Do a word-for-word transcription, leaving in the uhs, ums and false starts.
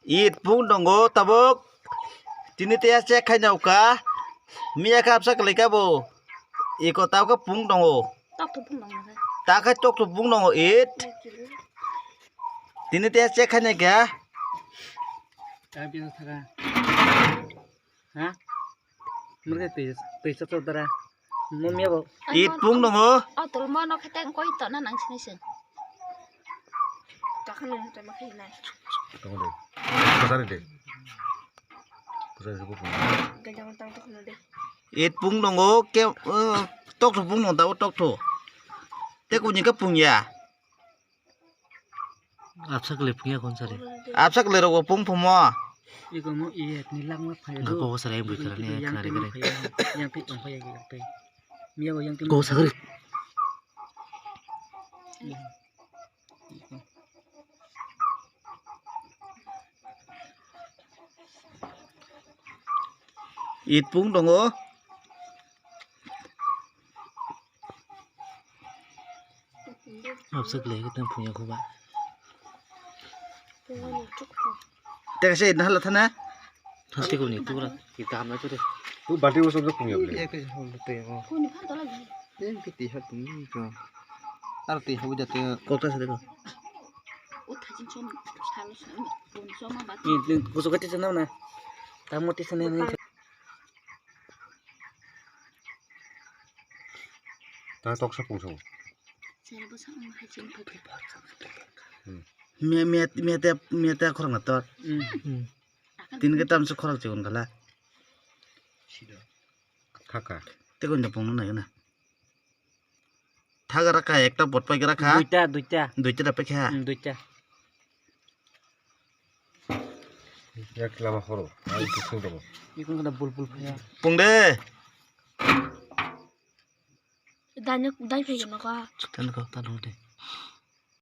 It pung tongo tabuk. Tini teya check khai nao ka. Miya kha absa kwlai ka bo. Iko tabuk pung tongo. Tok to pung tongo na. Ta khai tok to pung tongo it. Tini teya check khai nai ka. Ha? Murke twi twi sa dara. Mumya bo. It pung tongo. O tol mo no khete koi to na nang sini sing. Takhan no te ma khai nai. Tongo de. Kusari de. Kusari se bo pung. Gajang tang to no de. It pung tongo ke, eh, tok to pung tongo tabuk tok to. Te kuni ka pung ya. Absa kwlai phungya kon sari. Absa kwlai rok bo pung phumo. Iko mo iye ni langma phai. Nga ko sarai bui kharani kharani kare. Yang pi tong phai yang pi. Miya bo yang pi. Ko sagri. It pung tongo. Absa kwlai khe tang phungya khuba. Teka se na hala thana. Thati ko ni tu ra ki kam na tu re. Tu bati wo sob phungya bole. Ek hol te mo. Kuni phan tola gi. Ek ti ha tum ni ko. Ar ti ha buja te. Kok ta se ko. O thajin chom salo salo. Bun choma bati. Ni kuso kati se na na. Tamo ti se ne ne. Ta toksa pungsong. Sera bwsa ang hai chini phai. Hmm. Me-, me-, mete, mete khorang na tor. Hmm. Hmm. Tin ke tam se khorang chikon kala. Khaka. Te kon da pungna na na. Thaga raka ekta bot pai raka. Duita, duita. Duita da pai kha. Hmm, duita. Yak lama horo. Ai tu sung dabo. Ikon kana bul bul phaya. Pung de. Danya dai phai gana ka. Tan ko tan de.